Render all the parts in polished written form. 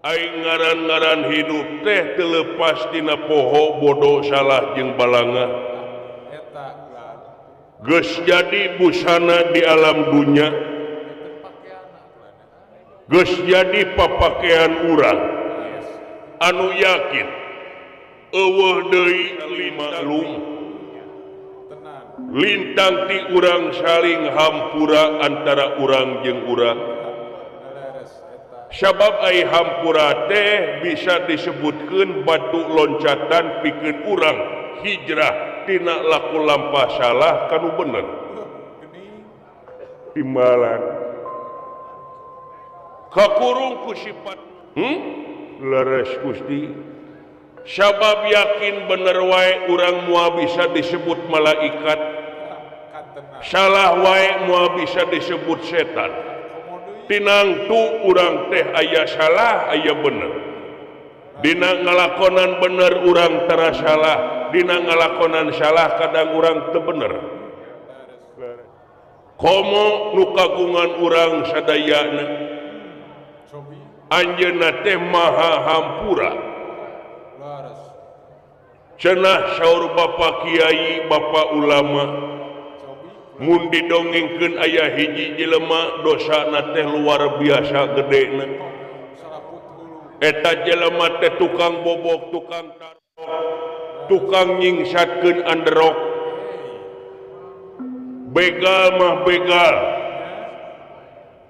Aing ngaran-ngaran hidup teh teu lepas tina poho bodoh salah jeung balanga. Geus jadi busana di alam dunya, geus jadi papakean urang anu yakin eueuh deui maklum lintang ti urang saling hampura antara urang jeung urang. Sabab ai hampura teh bisa disebutkeun batu loncatan pikeun urang hijrah tina laku lampah salah kanu bener. Timbalan kakurung ku sifat leres Gusti. Sabab yakin bener wae urang moal bisa disebut malaikat, salah wae moal bisa disebut setan. Tinangtu urang teh aya salah aya bener. Dina ngalakonan bener urang tara salah, dina ngalakonan salah kadang urang teu bener. Komo nu kagungan urang sadayana anjeunna teh maha hampura. Cenah saur Bapak Kiai, Bapak ulama, mun didongengkeun aya hiji jelema dosana teh luar biasa gedena. Eta jelema teh tukang bobok, tukang tarok, tukang nyingsatkeun anderok. Begal mah begal.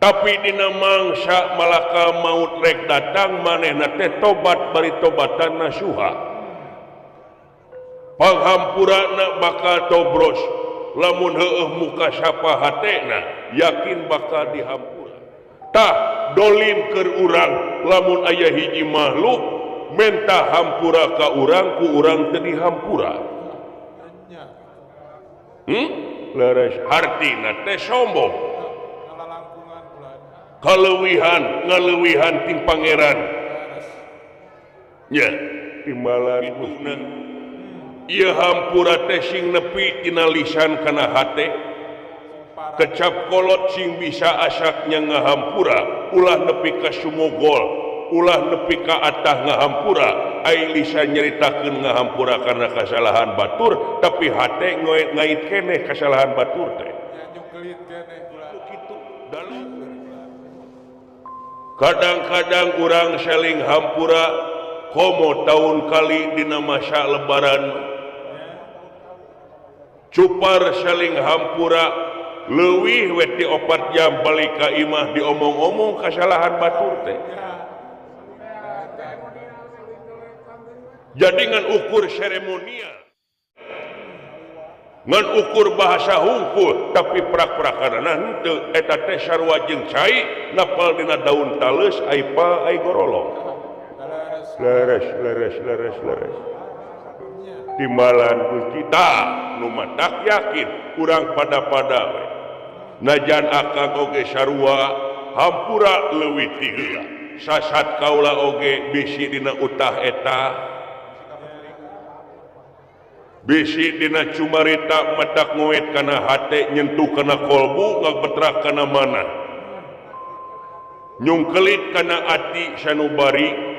Tapi dina mangsa malaka maut rek datang manehna teh tobat bari tobatan nasuha. Panghampurana bakal tobros, lamun heueuh muka sapa hatena yakin bakal dihampura. Tah dolim keur urang lamun aya hiji makhluk menta hampura ka urang ku urang teu dihampura. Leres hartina teh sombong. Kaleuwihan ngaleuwihan ting pangeran. Nya timbalan guna. Ieu hampura teh sing nepi tina lisan kana hate, kecap kolot sing bisa asaknya ngahampura, ulah nepi ka sumogol, ulah nepi ka atah ngahampura. Ai lisan nyaritakeun ngahampura kana kasalahan batur, tapi hate ngait keneh kasalahan batur teh. Kadang-kadang urang saling hampura komo tahun kali dina masa lebaran. Cupar saling hampura leuwih we ti 4 jam balik ka imah diomong-omong kasalahan batur teh. Jadi ngan ukur seremonial, ngan ukur bahasa hungkul, tapi prak-prakanana henteu. Eta teh sarua jeung cai napal dina daun taleus ai pa ai gorolong. Leres leres leres leres. Timbalan Gusti tah nu matak yakin urang pada-pada we. Najan akang oge sarua hampura leuwih ti heula. Sasat kaula oge bisi dina utah eta, bisi dina cumarita matak ngoet kana hate, nyentuh kana kolbu, ngabetrak kana mana, nyungkelit kana ati sanubari.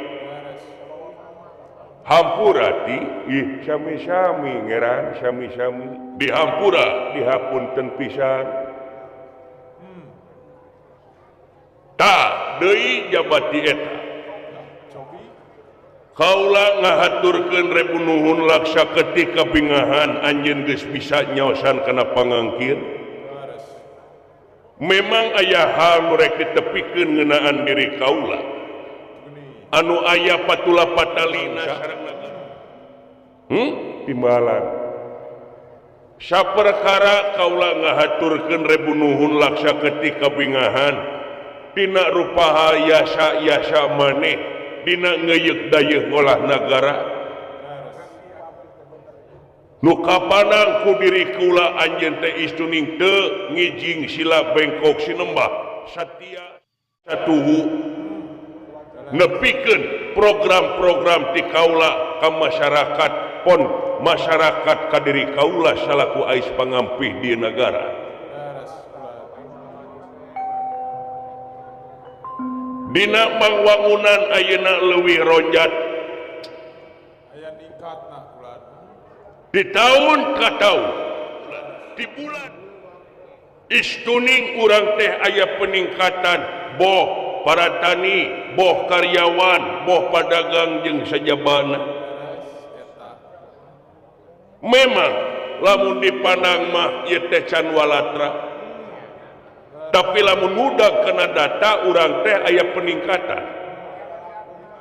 Hampura ti ih sami-sami ngeran sami-sami dihampura dihapunten pisan. Tah deui jabati eta kaula ngahaturkeun rebu nuhun laksa ketika bingahan anjeun geus bisa nyaosan kana pangangkir. Memang aya hal nu rek ditepikeun ngeunaan diri kaula anu aya patula patalina sareng timbalan. Saperkara kaula ngahaturkeun rebu nuhun laksa ketika bingahan dina rupaha yasa-yasa maneh dina ngeuyeuk dayeuh ngolah nagara nu kapanang ku diri kula anjeun teh istuning teu ngijing sila bengkok sinembah satia satuhu nepikeun program-program ti kaula ka masyarakat pon masyarakat ka diri kaula salaku ais pangampih di negara. Dina mangwangunan ayeuna leuwih ronjat. Aya ningkatna ulah. Di tahun ka taun, di bulan istuning urang teh aya peningkatan, boh para tani, boh karyawan, boh padagang jeung sajabana. Leres eta. Memang lamun dipandang mah ieu teh can walatra, tapi lamun mudah kena data urang teh aya peningkatan.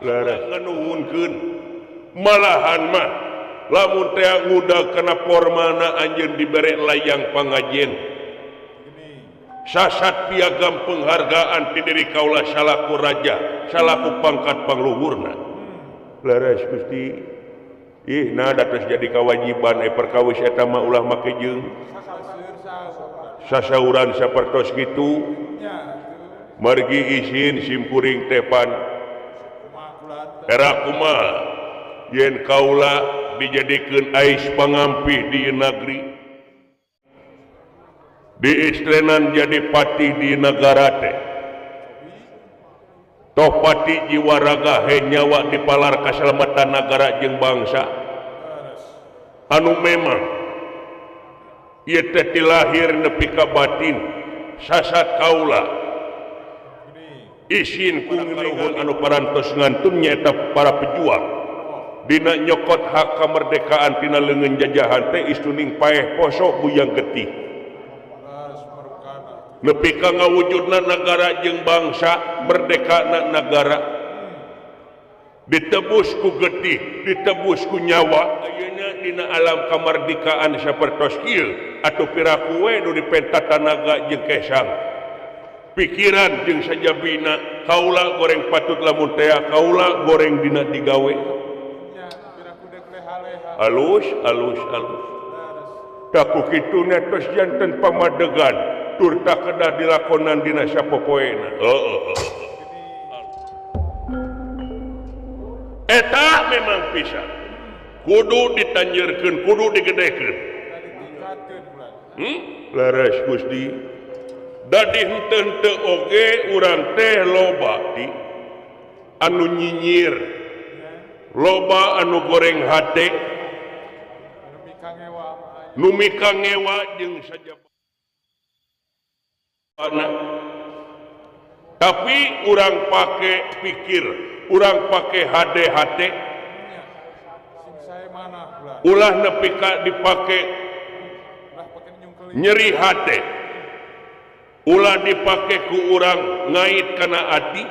Leres nganuhunkeun malahan mah lamun teh ngudag kana formana anjeun dibere layang pangajen. Gini. Sasat piagam penghargaan ti diri kaula salaku raja, salaku pangkat pangluhurna. Leres Gusti. Ih, nah da tos jadi kewajiban perkawis eta mah ulah make jeung Saseur saur. Sasauran sapertos kitu. Nya atuh. Margi izin simkuring tepan Kumaha kula teh? Era kumaha yen kaula dijadikeun ais pangampih di negeri, diistrenan jadi patih di negara teh, toh pati jiwa raga he nyawa dipalar kaselamatan negara jeung bangsa. Leres. Anu memang ieu teh ti lahir nepi ka batin sasat kaula. Gini. Isin ku nuhun anu parantos ngantun nyaeta para pejuang dina nyokot hak kemerdekaan tina leungeun jajahan teh istuning paeh poso buyang getih. Leres marukana. Nepi ka ngawujudna negara jeung bangsa merdekana negara ditebus ku getih, ditebus ku nyawa. Ayeuna dina alam kamardikaan sapertos kieu atuh piraku we nu dipenta tanaga jeung kesang pikiran jeung sajabina kaula goreng patut lamun tea kaula goreng dina digawe. Nya piraku deuk leha-leha. Alus alus alus. Leres. Taku kitu tos janten pamadegan tur tak kedah dilakonan dina sapopoena. Heeh. Gini. Eta memang pisan kudu ditanjeurkeun, kudu digedekeun. Da ditingkatkeun kula. Leres Gusti. Da di henteu-henteu oge urang teh loba di anu nyinyir, loba anu goreng hate. Anu mikangewa mah aya. Nu mikangewa jeung sajabana. Tapi urang pake pikir, urang pake HD-HD. Nya sing sae manah kula. Ulah nepi ka dipake Ulah pake nyungkeuli. Nyeri hate, ulah dipake ku urang ngait kana ati.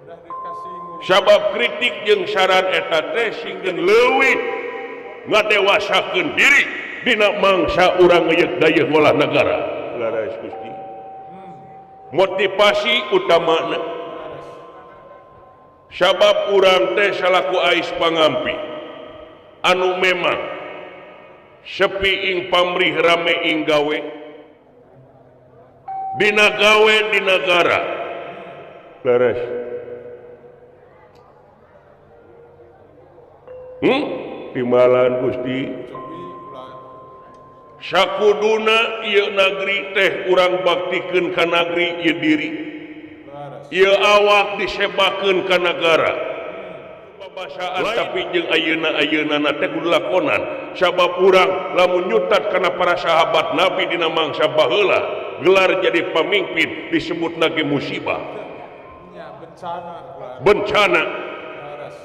Ulah dikasinggung. Sabab kritik jeung saran eta teh singkeun leuwih ngadewasakeun diri dina mangsa urang ngeuyeuk dayeuh ngolah negara. Leres Gusti. Motivasi utamana sabab urang teh salaku ais pangampi anu memang sepi ing pamrih rame ing gawe dina gawe di negara. Leres. Timbalan Gusti. Cobi kula. Sakuduna ieu nagri teh urang baktikeun ka nagri ieu diri. Leres. Ieu awak disebakeun ka nagara. Babasaan tapi jeung ayeuna-ayeunana teh kudu lakonan sabab urang lamun nyutat kana para sahabat Nabi dina mangsa baheula gelar jadi pamimpin disebutna ge musibah. Nya bencana kula. Bencana. Leres.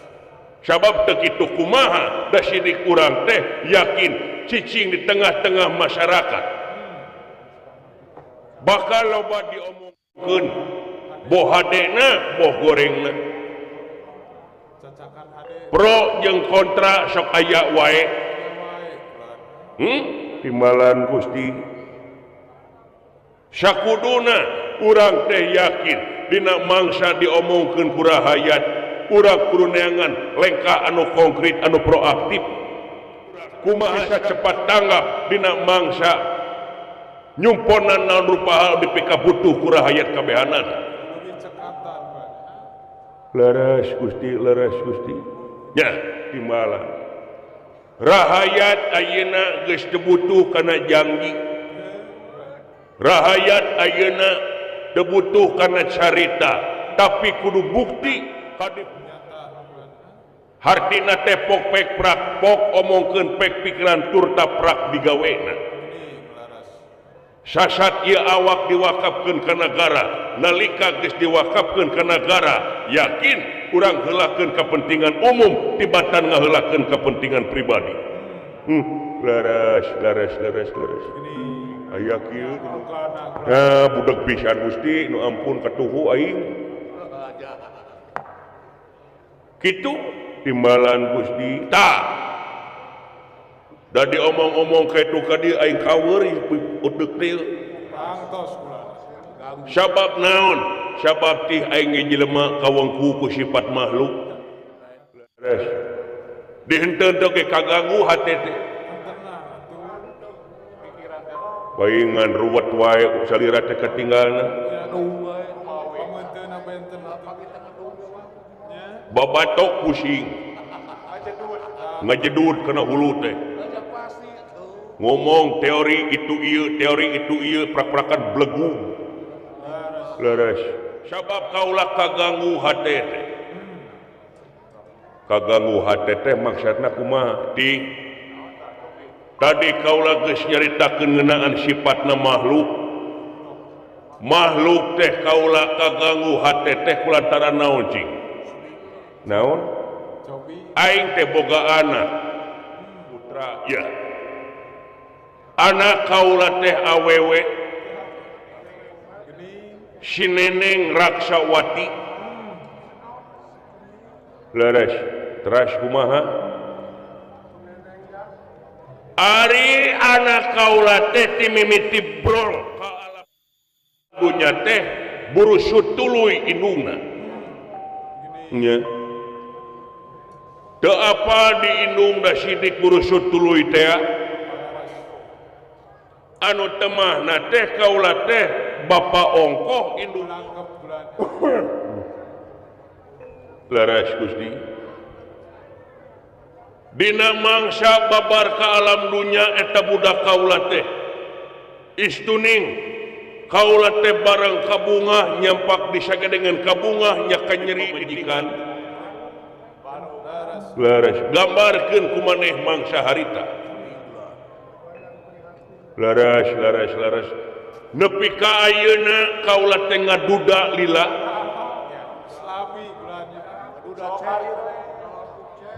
Sabab teu kitu kumaha da sidik urang teh yakin cicing di tengah-tengah masyarakat bakal loba diomongkeun, boh hadena boh gorengna. Cacakan hade. Pro jeung kontra sok aya wae. Aya wae kula. Timbalan Gusti. Sakuduna urang teh yakin dina mangsa diomongkeun ku rahayat urang kudu neangan lengkah anu konkret anu proaktif kumaha bisa cepat tanggap dina mangsa nyumponan naon rupa hal dipikabutuh ku rahayat kabehanana. Leuwih cekatan kula. Leres Gusti, leres Gusti. Nya timbalan rahayat ayeuna geus teu butuh kana janji. Rahayat ayeuna Teu butuh kana carita tapi kudu bukti kadi hartina teh pok pek prak pok omongkeun pek pikiran turta prak digawena. Sasat ieu awak diwakafkeun ka nagara, nalika geus diwakafkeun ka nagara, yakin urang heulakeun kepentingan umum tibatan ngaheulakeun kepentingan pribadi. Leres leres leres leres. Aya kieu. Nah, budak pisan Gusti, nu ampun katuhu aing. Kitu timbalan Gusti. Tah. Da diomong-omong kitu ka dieu aing kaweurih udeuk dieu. Sabab naon? Sabab tih aing ge jelema kawengku ku sifat makhluk. Leres. Dihenteu ge kaganggu hate teh. Baingan ruwet wae salira teh katinggalna. Babatok pusing. Ngajedud kana hulu teh. Ngomong teori itu ieu, teori itu ieu, prak-prakan blegug. Leres. Sabab kaula kaganggu hate teh. Kaganggu hate teh maksudna kumaha? Ti tadi kaula geus nyaritakeun ngeunaan sifatna makhluk. Makhluk teh kaula kaganggu hate teh kulantaran naon cing? Naon? Aing teh boga anak putra ya. Anak kaula teh awewe si Neneng Raksawati. Leres, teras kumaha? Ari anak kaula teh ti mimiti brol ka alam dunya teh burusut tuluy indungna. Nya. Teu apa di indung da sidik burusut tuluy teh. Anu temahna teh kaula teh bapa ongkoh indung. Leres Gusti. Dina mangsa babar ka alam dunya eta budak kaula teh istuning kaula teh bareng kabungah nyampak disagedengan kabungah nya kanyeri didikan. Leres gambarkeun ku maneh mangsa harita. Leres leres leres nepi ka ayeuna kaula teh ngaduda lila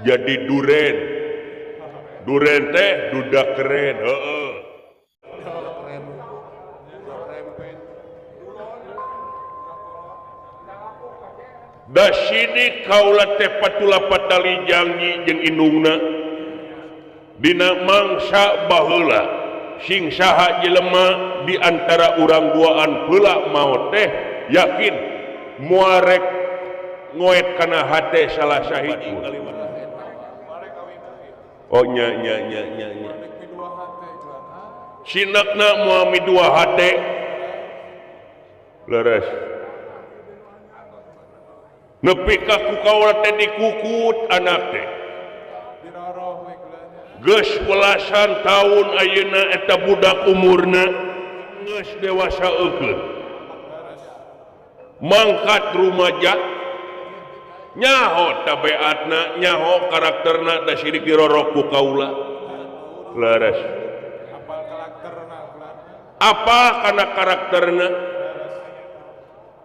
jadi duren. Duren teh duda keren. Heeh. Da sidik kaula teh patula patali janji jeung indungna dina mangsa baheula sing saha jelema di antara urang duaan heula maot teh yakin moal rek ngoet kana hate salah sahiji. Oh nya nya nya nya nya. Sinakna moal midua hate. Leres. Nepi ka ku kaula teh dikukut anak teh. Geus belasan tahun ayeuna eta budak umurna geus dewasa eukeun. Mangkat rumaja nyaho tabiatna, nyaho karakterna da sirik dirorok ku kaula. Leres. Apa kana karakterna?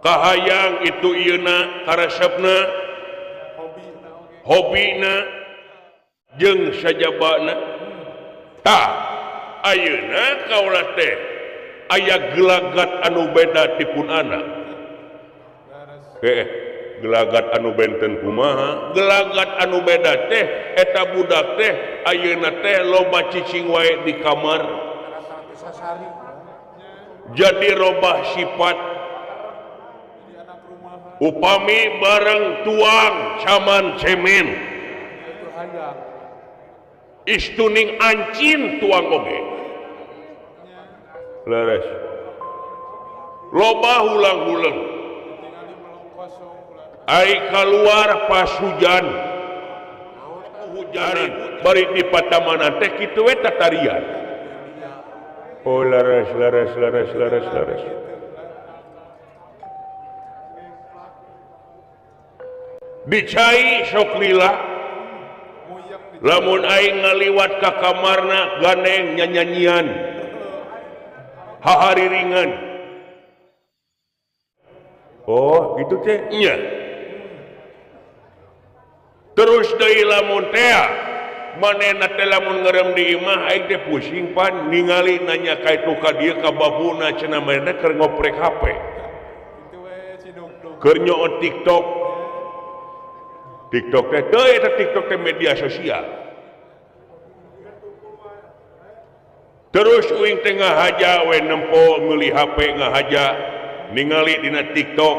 Kahayang itu ieuna, karesepna, hobina jeung sajabana. Tah, ayeuna kaula teh aya gelagat anu beda ti pun anak. Gelagat anu benten kumaha? Gelagat anu beda teh eta budak teh ayeuna teh loba cicing wae di kamar. Jadi robah sifat. Upami bareng tuang caman cemen. Istuning ancin tuang oge. Leres. Loba hulang-hulang. Ai keluar pas hujan. Hujan bari di patamanan teh kitu we tatarian. Oh leres leres leres leres leres. Dicai sok lila. Lamun aing ngaliwat ka kamarna gandeng nyanyanyian. Hahariringan. Oh, gitu teh nya. Terus deui lamun tea manehna teh lamun ngerem di imah aing teh pusing pan ningali nanya ka itu ka dieu ka babuna cenah manehna keur ngoprek HP. Keur nyoot TikTok. TikTok teh teu eta TikTok teh media sosial. Terus uing teh ngahaja we nempo meuli HP ngahaja ningali dina TikTok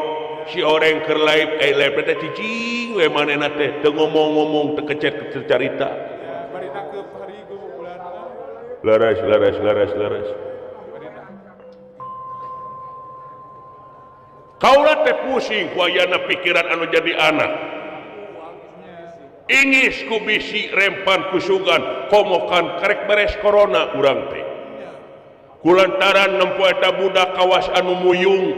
si oreng keur live live teh cicing we manehna teh teu ngomong-ngomong teu kecet carita. Leres leres leres leres. Kaula teh pusing ku ayana pikiran anu jadi anak. Ingis ku bisi rempan kusugan komokan karek beres corona urang teh. Kulantaran nempo eta budak kawas anu muyung.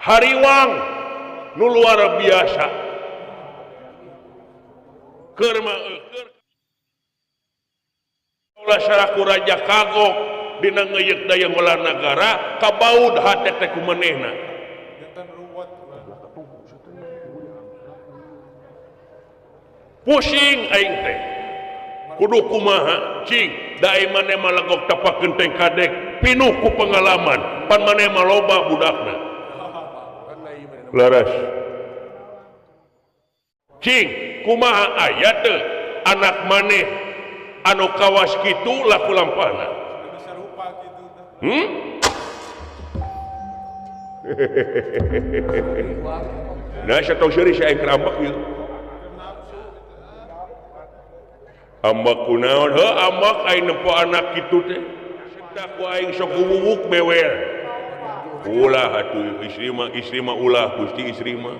Hariwang nu luar biasa. Keur mah keur kaula saraku raja kagok dina ngeuyeuk daya ngolah nagara kabaud hate teh ku manehna. Pusing aing teh. Kudu kumaha cing da ai maneh mah legok tapak genteng kadek pinuh ku pengalaman pan maneh mah loba budakna. Leres. Cing kumaha aya teu anak maneh anu kawas kitu laku lampahna. Nah satong seuri si aing keur ambek ieu. Ambek kunaon heuh ambek aing nempo anak kitu teh. Setak ku aing sok wuwuk bewel. Ulah atuh istri mah ulah Gusti istri mah.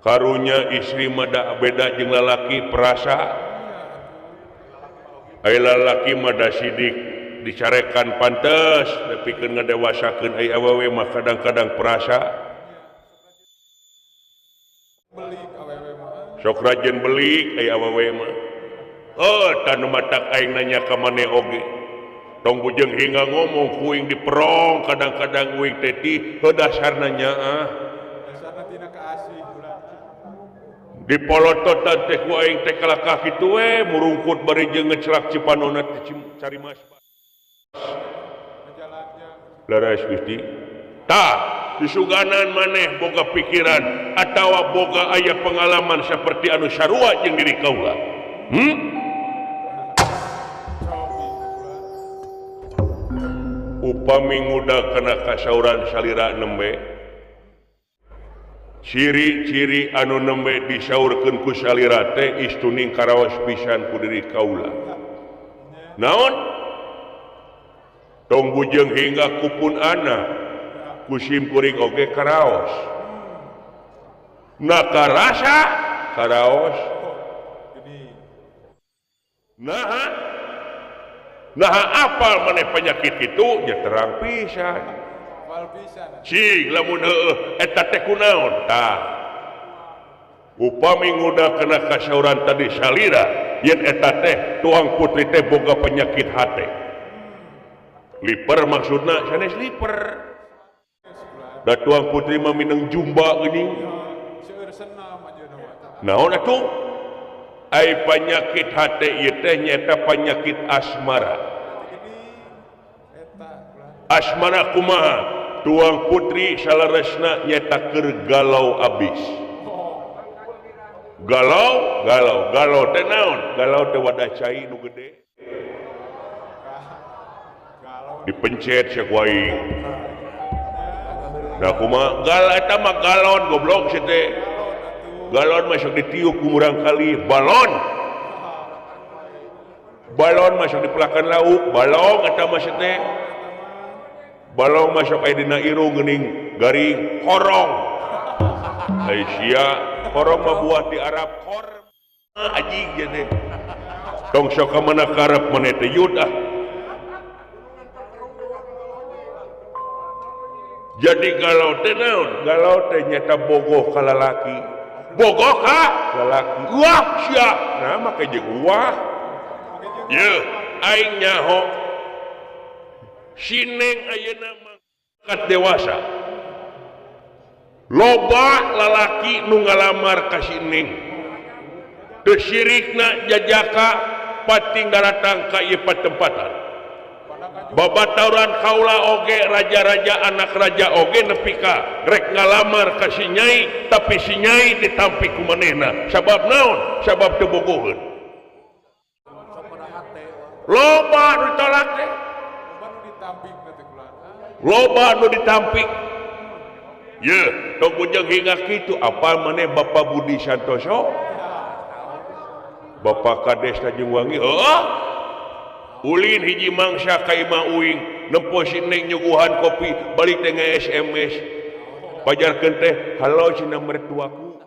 Karunya istri mah da beda jeung lalaki perasa. Ai lalaki mah da sidik dicarekan pantes nepikeun ngadewasakeun ai awewe mah kadang-kadang perasa. Sok rajin belik ai awewe mah. Oh, tanu matak aing nanya ka maneh oge. Tong bujeng hingga ngomong kuing diperong kadang-kadang uing teh ti heuh dasarna nyaah. Dasarna tina kaasih ulah. Dipolototan teh ku aing teh kalakah kitu we murungkut bari jeung ngecelak cipanona teh cari mas. Leres Gusti. Tah, disuganan maneh boga pikiran atawa boga aya pengalaman seperti anu sarua jeung diri kaula. Upami nguda kana kasauran salira nembe ciri-ciri anu nembe disaurkeun ku salira teh istuning karaos pisan ku diri kaula. Naon? Tong bujeng hingga kupun anak kusim kuring oge karaos. Na karasa karaos. Naha nah apal maneh penyakit itu nya terang pisan. Cing lamun heueuh eta teh kunaon tah. Upami nguda kana kasauran tadi salira yen eta teh tuang putri teh boga penyakit hate. Liper maksudna sanes liper. Da tuang putri mah mineng jumba geuning. Naon atuh? Ai penyakit hate ieu teh nyaeta penyakit asmara. Asmara kumaha? Tuang putri saleresna nyaeta keur galau abis. Galau, galau, galau teh naon? Galau teh wadah cai nu gede. Dipencet sia ku aing. Da kumaha? Gal eta mah galon goblok sia teh. Galon masuk ditiup ku murang kali, balon. Balon masuk dipelakan lauk, balong eta mah sia teh. Balong masuk aya dina irung geuning garing korong. Ai sia korong mah buah di Arab kor anjing ieu teh. Tong sok ka mana karep maneh teh yud ah. Jadi galau teh naon? Galau teh nyata bogoh ka lalaki. Bogoh ka lalaki. Wah sia. Nah make jeung wah. Yeuh, aing nyaho. Si Neng ayeuna mangkat dewasa. Loba lalaki nu ngalamar ka si Neng. Teu sirikna jajaka pating daratang ka ieu patempatan. Babatauran kaula oge raja-raja anak raja oge nepi ka rek ngalamar ka si Nyai tapi si Nyai ditampi ku manehna sabab naon sabab teu bogoheun loba nu ditolak teh loba nu ditampik ye tong bujeng hingga kitu apal maneh Bapak Budi Santoso Bapak Kades Tanjungwangi heuh ulin hiji mangsa ka imah uing nempo si Neng nyuguhan kopi balik teh nge-SMS pajarkeun teh halo cenah mertuaku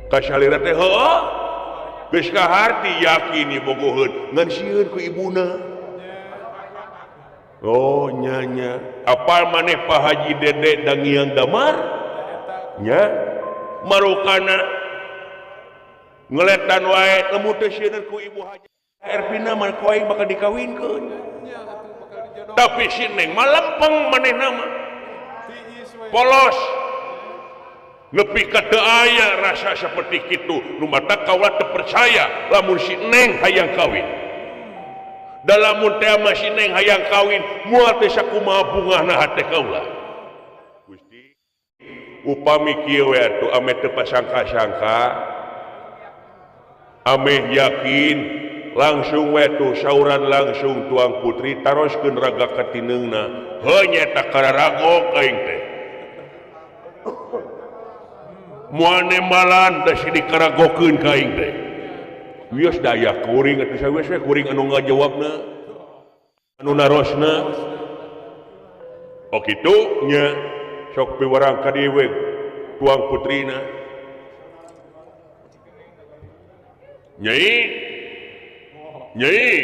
ka salira teh heuh geus kaharti yakin bogoheun ngan sieun ku ibuna oh nya nya apal maneh Pak Haji Dede Dangiang Damar nya marukana ngeletan wae lemu teu sieun ku ibu haji Ervina mah ku aing bakal dikawinkeun tapi si Neng mah lempeng manehna mah polos nepi ka teu aya rasa seperti kitu nu matak kaula teu percaya lamun si Neng hayang kawin da lamun teh mah si Neng hayang kawin moal teh sakumaha bungahna hate kaula Gusti upami kieu we atuh ame teu pasangka-sangka ameh yakin langsung wetu sauran langsung tuang putri taroskeun raga katineungna heuh nyaeta kararagok aing teh moal nembalan da si dikaragokeun ka aing teh wios da aya kuring atuh sawios we kuring anu ngajawabna anu narosna oh kitu nya sok piwarang ka dieu we tuang putrina Nyai, Nyai,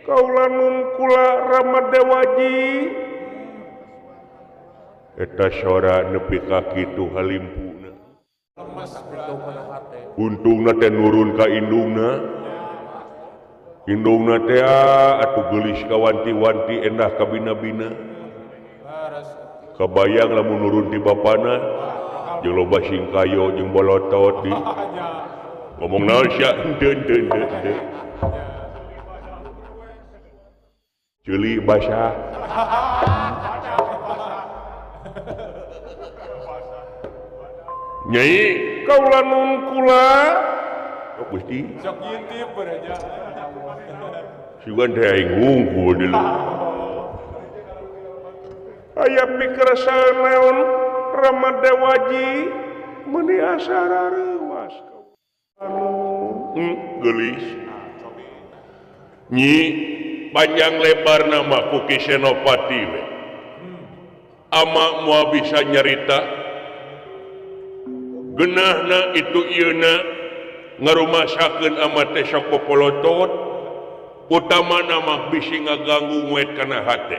kaula nun kula Rama Dewaji. Eta sora nepi ka kitu halimpuna. Untungna teh nurun ka indungna. Indungna teh atuh geulis ka wanti-wanti endah ka bina-bina. Kabayang lamun nurun ti bapana jeung loba singkayo jeung bolotot di. Ngomong naon sia henteu henteu henteu. Ceuli basah. Nyai kaula nun kula. Oh Gusti. Sok ngintip baraja. Sugan teh aing wungkul deuleu. Aya pikersa naon Rama Dewaji meuni asa rareuwas. Gelis nyi panjang lebar nama ku Ki Senopati we ama moal bisa nyarita geunahna itu ieuna ngarumasakeun ama teh sok popolotot utamana mah bisi ngaganggu nguet kana hate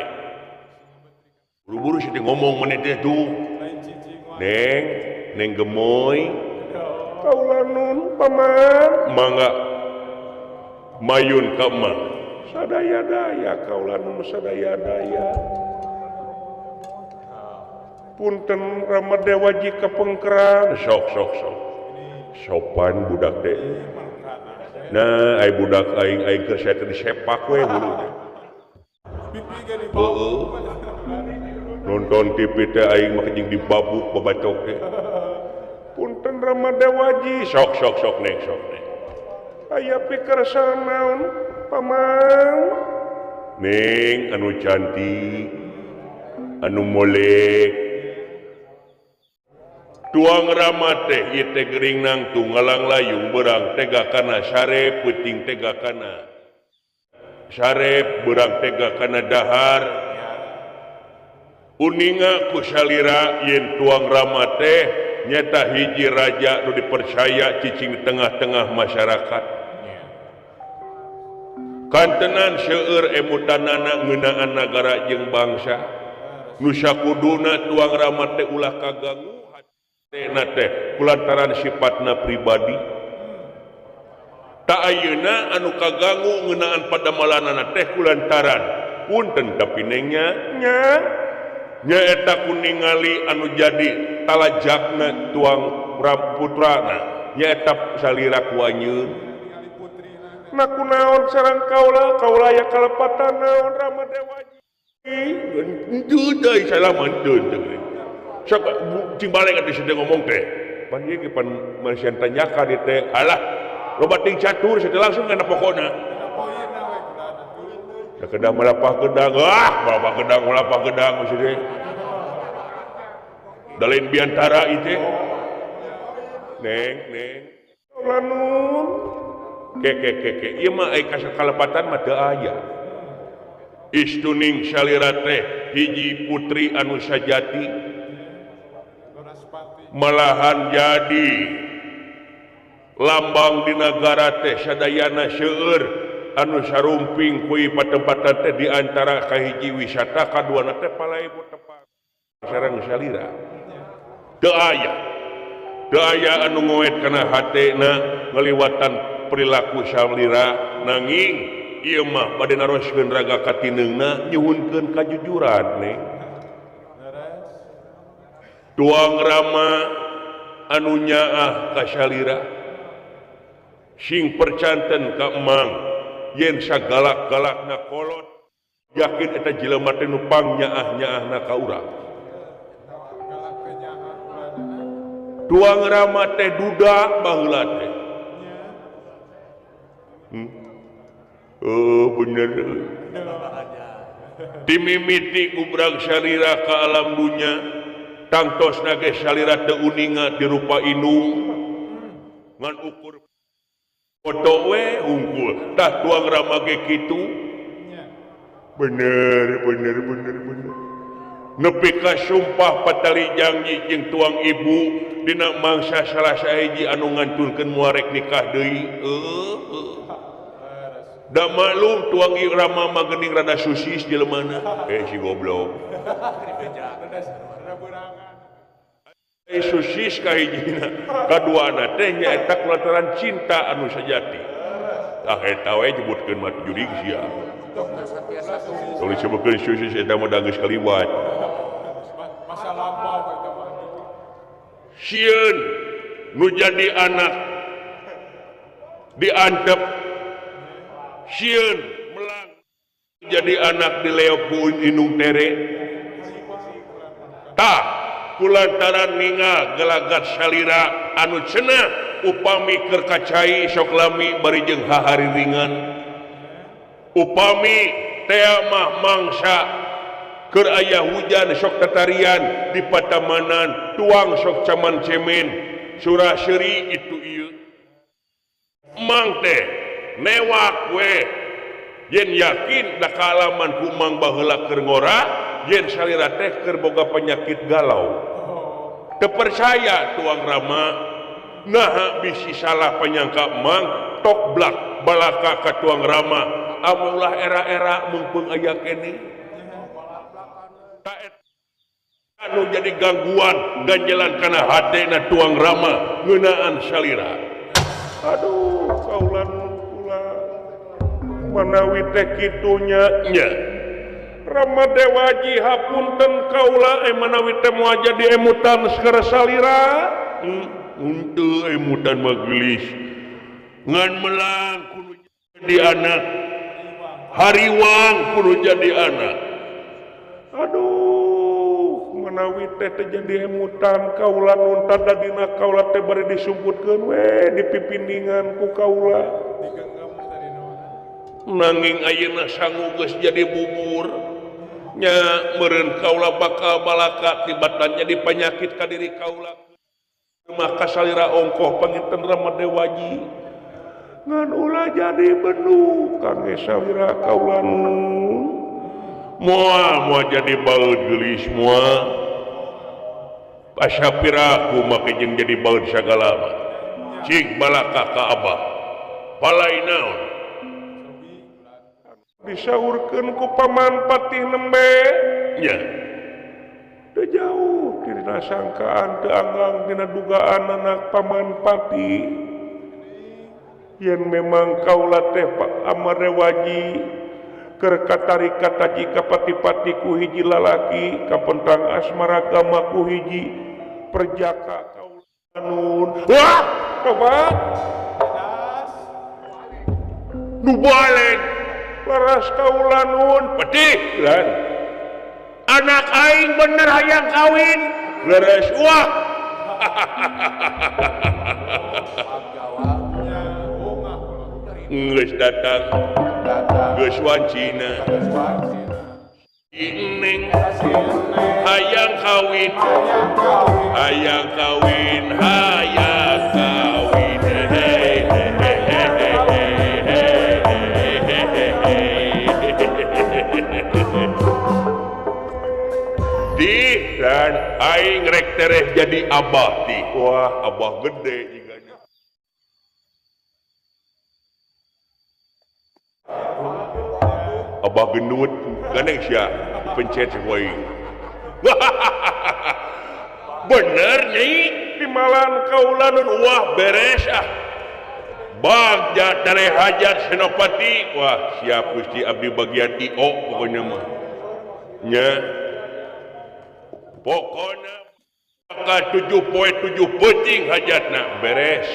buru-buru sih ngomong maneh teh tuh Neng Neng gemoy kaula nun paman mangga mayun ka mang sadaya-daya kaula nun sadaya-daya punten Rama Dewaji kapengkeran sok sok sok sopan budak teh nah ai budak aing aing keur saya teh disepak we hulu teh nonton TV teh aing mah jeung dibabuk babacok teh punten Rama Dewaji sok sok sok neng sok neng aya pikersa naon paman neng anu cantik anu molek tuang Rama teh ieu teh gering nangtung ngalang layung berang tega kana sare peuting tega kana sare berang tega kana dahar uninga ku salira yen tuang Rama teh nyata hiji raja nu dipercaya cicing di tengah-tengah masyarakat. Kantenan seueur emutanana ngeunaan nagara jeung bangsa. Nu sakuduna tuang Rama teh ulah kaganggu hatena teh kulantaran sifatna pribadi. Tak ayeuna anu kaganggu ngeunaan padamalanana teh kulantaran punten tapi nengnya nya nyaeta ku ningali anu jadi talajakna tuang putrana nyaeta salira ku anjeun. Na kunaon sareng kaula kaula aya kalepatan naon Rama Dewaji. Henteu deui salaman teu teh. Sok cing balik atuh teh ngomong teh. Pan ieu ge pan manusia tanyaka di teh. Alah loba ting catur teh langsung kana pokona. Da kedang malapah gedang, ah malapah gedang malapah gedang maksudnya. Da lain biantara ieu teh. Neng neng. Lanun. Ke ke ke ke ieu mah ai kalepatan mah teu aya. Istuning salira teh hiji putri anu sajati malahan jadi lambang di nagara teh sadayana seueur anu sarumping kui patempatan teh di antara kahiji wisata kaduana teh palaibu tepat sareng salira teu aya teu aya anu ngoet kana hatena ngaliwatan perilaku salira nanging ieu mah bade naroskeun raga katineungna nyuhunkeun kajujuran nih. Tuang Rama anu nyaah ka salira sing percanten ka emang yen sagalak-galakna kolot yakin eta jelema teh nu pangnyaah-nyaahna ka urang. Tuang Rama teh duda baheula teh. Oh bener. Timimiti gubrag salira ka alam dunya tangtosna ge salira teu uninga dirupa indung ngan ukur foto we unggul tah tuang Rama ge kitu. Bener bener bener bener. Nepi ka sumpah patali janji jeung tuang ibu dina mangsa salah sahiji anu ngantunkeun moal rek nikah deui. Da maklum tuang Rama mah geuning rada susis jelemana. Si goblok. Susis kahijina. Kaduana teh nyaeta kulantaran cinta anu sajati. Tah eta we nyebutkeun mah jurig sia. Tong disebutkeun susis eta mah da geus kaliwat. Masa lampau eta mah. Sieun nu jadi anak diantep sieun melang jadi anak dileop ku indung tere. Tah kulantaran ningal gelagat salira anu cenah upami keur kacai sok lami bari jeung hahariringan. Upami tea mah mangsa keur aya hujan sok tatarian di patamanan tuang sok caman cemen surah seuri itu ieu. Mang teh newak we yen yakin da kaalaman ku mang baheula keur ngora yen salira teh keur boga penyakit galau. Teu percaya tuang Rama naha bisi salah panyangka mang tok blak balaka ka tuang Rama amulah era-era mumpung aya keneh. Anu jadi gangguan ganjelan kana hatena tuang Rama ngeunaan salira. Aduh kaula kula manawi teh kitu nya nya. Rama Dewaji hapunten kaula manawi teh moal jadi emutan keur salira. Henteu emutan mah geulis. Ngan melang kudu jadi anak. Hariwang kudu jadi anak. Aduh manawi teh teh jadi emutan kaula nuntan dina kaula teh bari disumputkeun we dipipindingan ku kaula. Nanging ayeuna sangu geus jadi bubur nya meureun kaula bakal balaka tibatan jadi penyakit ka diri kaula. Maka salira ongkoh panginten Rama Dewaji ngan ulah jadi benu kangge salira kaula moal moal jadi baeud geulis moal asa piraku make jeung jadi baeud sagala mah cing balaka ka abah palai naon Disaurkeun ku Paman Patih nembe nya. Teu jauh dina sangkaan teu anggang dina dugaan anak Paman Patih. Yen memang kaula teh Pak Amarewaji keur katarik kataji ka pati-pati ku hiji lalaki kapentang asmara gama ku hiji perjaka kaula nun. Wah, tobat. Nu balik laras kaula nun pedih lan. Anak aing bener hayang kawin leres wah. Geus datang geus wancina Neng hayang kawin hayang kawin hayang kawin hey hey hey hey di dan aing rek tereh jadi abah di wah abah gede jigana abah gendut gandeng sia pencet si bener nyai dimalan kaula nun wah beres ah bagja tereh hajat Senopati wah siap Gusti abdi bagian IO pokoknya mah nya pokoknya ka 7 poe 7 peuting hajatna beres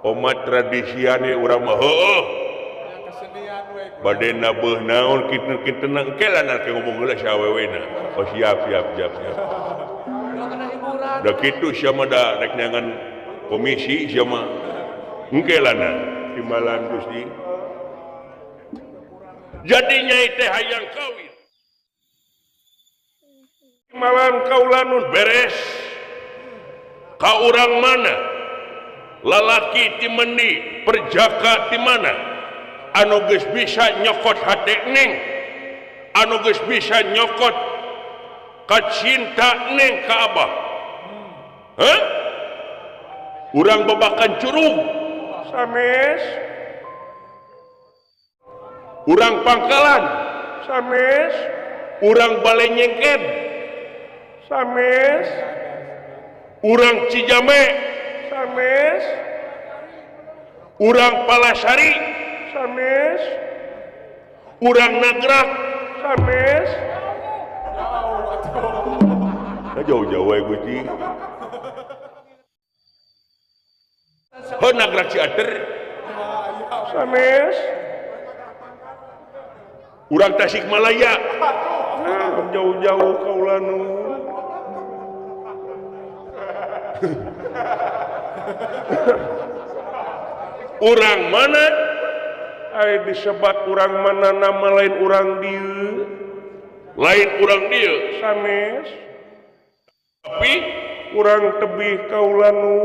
omat tradisiane urang mah heueuh bade nabeuh naon kitu-kitu engke lah ke ngomong heula si awewena oh siap siap siap siap da kitu sia mah da rek neangan komisi sia mah engke lah timbalan Gusti jadi nyai teh hayang kawin malam kaula nun beres ka urang mana lalaki ti mendi perjaka ti mana anu geus bisa nyokot hate neng anu geus bisa nyokot ka cinta neng ka abah heh urang babakan curug sanes urang pangkalan sanes urang bale nyengked sanes urang Cijame sanes urang Palasari sanes urang Nagrak sanes jauh-jauh we Gusti heuh Nagrak Ciater sanes urang Tasikmalaya nah jauh-jauh kaula nu urang mana ai disebat urang mana nama lain urang dieu lain urang dieu sanes tapi urang tebih kaula nu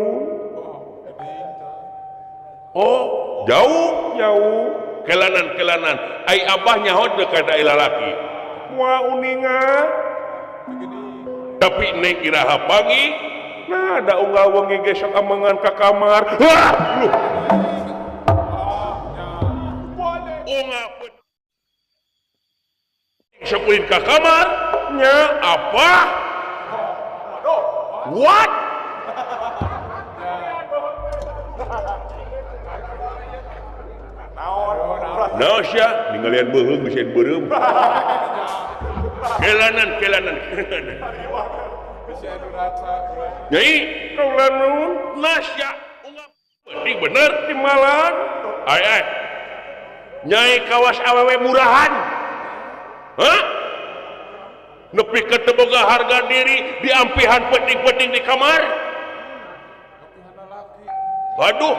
oh jauh jauh kelanan-kelanan ai abah nyaho teu ka da lalaki moal uninga tapi neng iraha pagi nah ada unggal wengi ge sok amangan ka kamar wah lu unggal sok ulin ka kamar nya apa what naon sia ninggalian beuheung bisi beureum kelanan kelanan nyai kaula nun nasya penting bener timalan ai ai nyai kawas awewe murahan hah nepi ka teu boga harga diri diampihan penting-penting di kamar waduh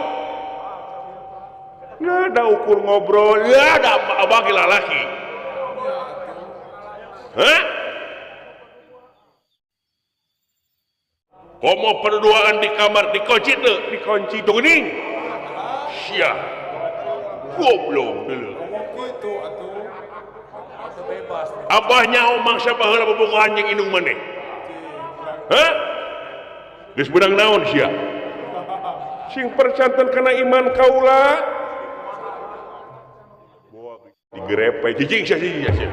nah da ukur ngobrol ya da abah ge lalaki hah komo perduaan di kamar dikunci teu dikunci geuning sia goblok deuleu kitu atuh bebas abah nyaho mangsa baheula bobogohan jeung indung maneh hah geus beunang naon sia sing percanten kana iman kaula Digrepe cicing sia cicing sia.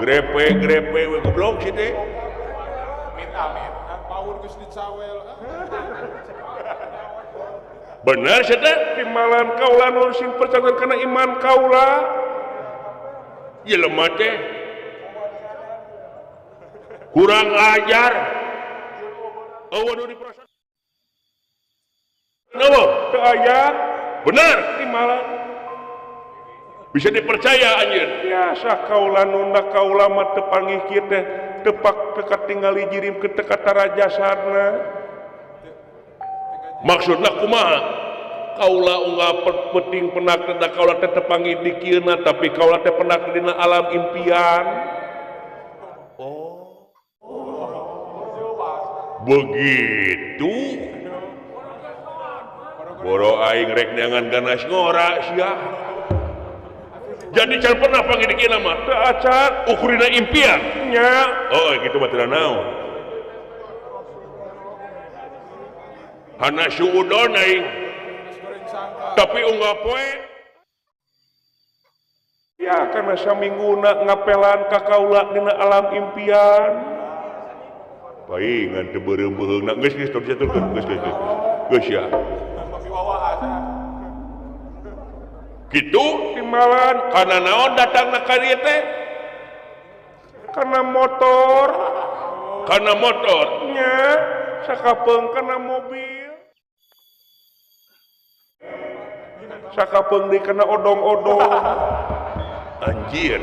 Grepe grepe we goblok si teh. Amit amit paur geus dicawel. Bener sia teh timbalan kaula nu sing percaya kana iman kaula. Jelema teh kurang ajar. Eueuh nu diproses. Eueuh teu aya. Bener timbalan. Bisa dipercaya anjeun. Biasa kaula nunda kaula mah teu panggih kieu teh tepak teu katingali jirim ke teu katarajasana. Maksudna kumaha? Kaula unggal penting penak teh kaula teh teu panggih di kieuna tapi kaula teh penak dina alam impian. Oh. Begitu. Boro aing rek neangan ganas ngora sia. Jadi can pernah panggil di kieuna mah teu acan ukurina impian nya. Oh kitu mah teu naon. Hana suudon aing. Tapi unggal poe ya karena samingguna ngapelan ka kaula dina alam impian. Paingan teu beureum-beureungna geus geus teu diaturkeun geus geus geus. Geus ya. Gitu timbalan karena naon datangna ka dieu teh karena motor nya sakapeung kana mobil sakapeung deui kana odong-odong anjir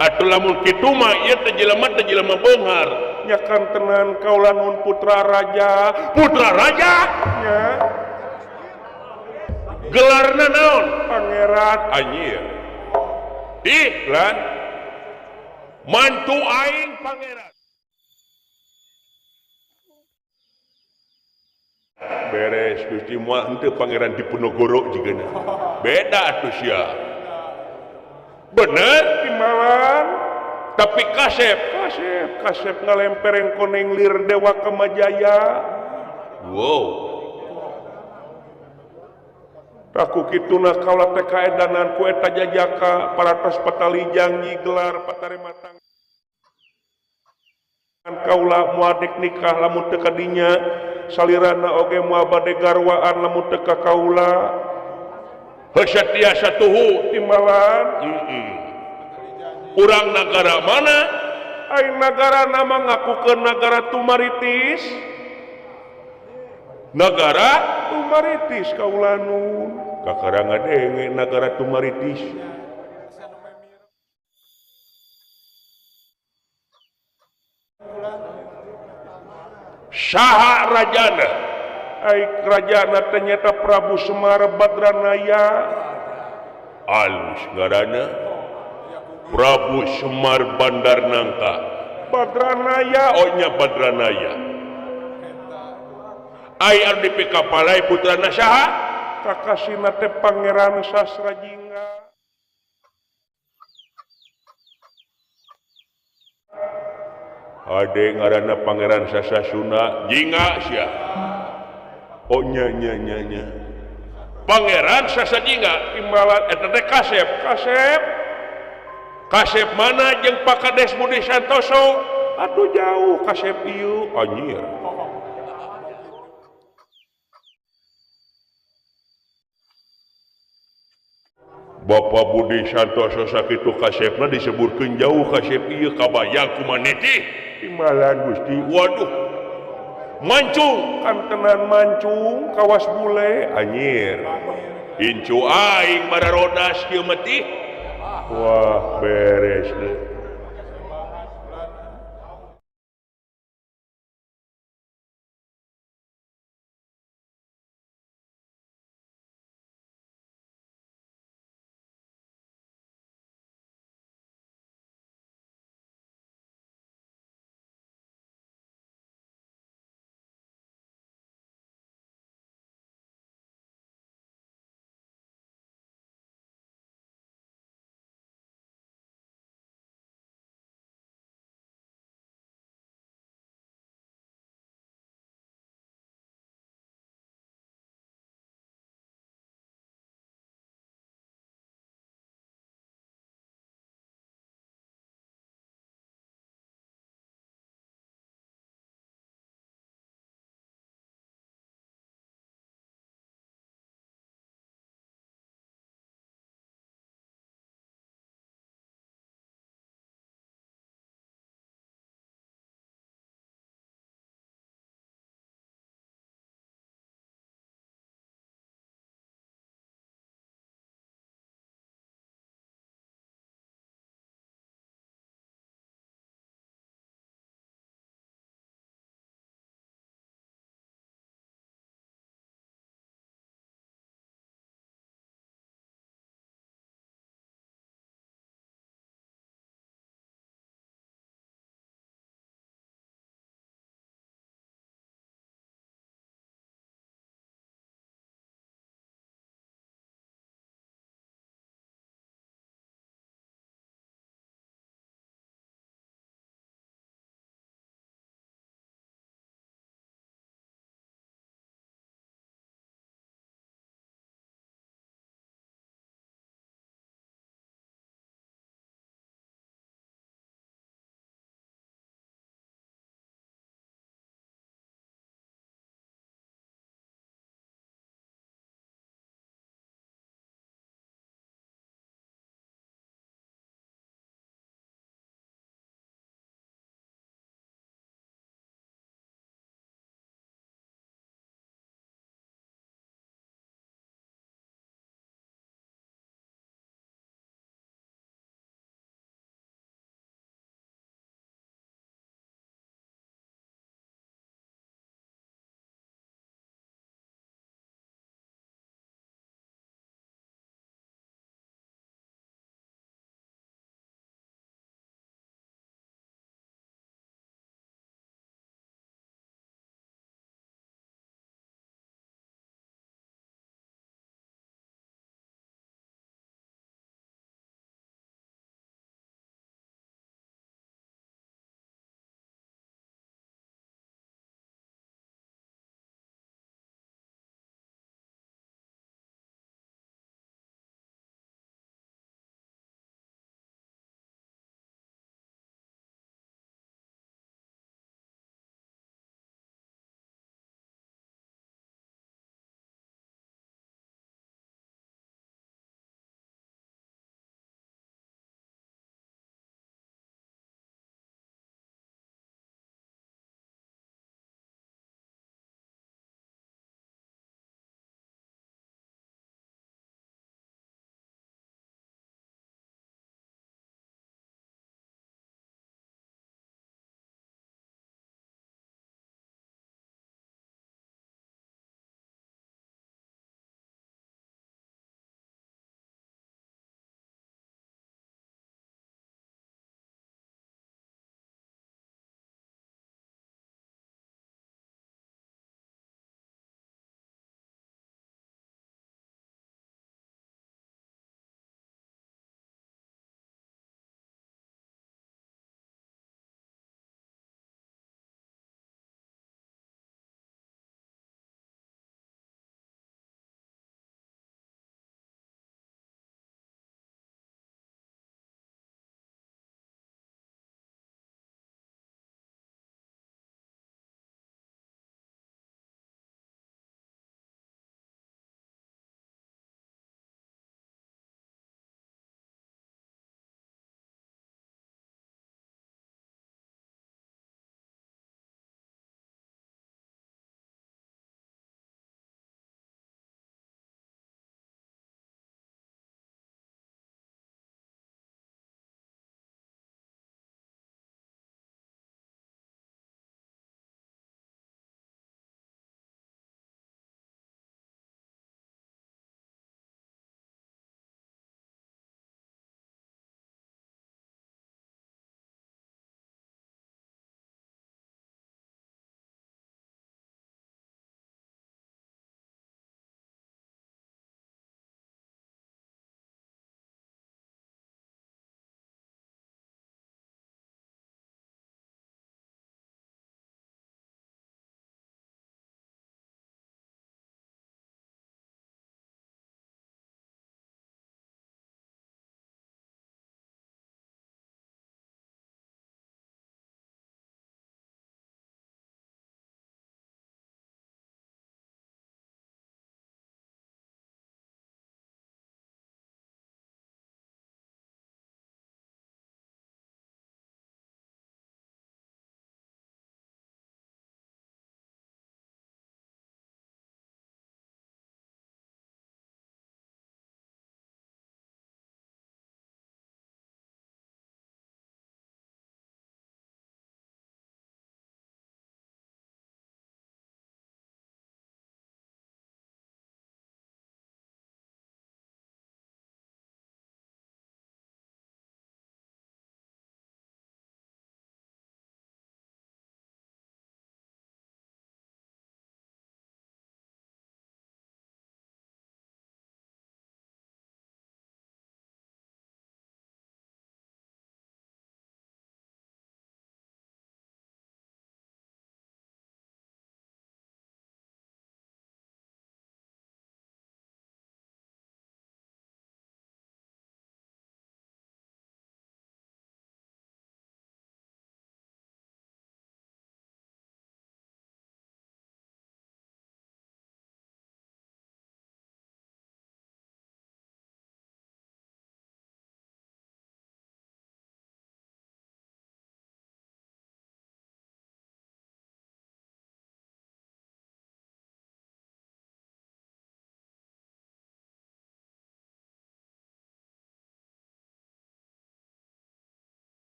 atuh lamun kitu mah ieu teh jelema beunghar nya kantenan kaula nun putra raja nya gelarna naon pangeran anjir iklan mantu aing pangeran beres Gusti moal henteu pangeran Diponegoro jigana beda atuh sia bener timbalan tapi kasep kasep kasep ngalempereng koneng lir Dewa Kamajaya wow. Aku kituna kaula teh kaedanan ku eta jajaka paratos patalijang nyi gelar patarimatang kaula moal dek nikah lamun teu ka dinya salirana oge moal bade garwaan lamun teu ka kaula heuh tiasa tuhu timbalan urang nagara mana ai nagara nama ngakukeun nagara Tumaritis nagara Tumaritis kaula nun kakara ngadenge nagara Tumaritis saha rajana ai rajana teh nyaeta Prabu Semar Badranaya alus ngaranna Prabu Semar Bandar Nangka Badranaya oh nya Badranaya ai anu dipikapalai putrana saha kakasina teh Pangeran Sasrajingga ade ngaranna Pangeran Sasasuna jingga sia oh nya nya nya nya Pangeran Sasajingga timbalan eta teh kasep kasep kasep mana jeung Pak Kades Budi Santoso atuh jauh kasep ieu anjir. Bapak Budi Santoso sakitu kasepna disebutkeun jauh kasep ieu kabayang kumaniti timbalan Gusti waduh mancung kantenan mancung kawas bule anjir incu aing bararodas kieu mah tih wah beres deh.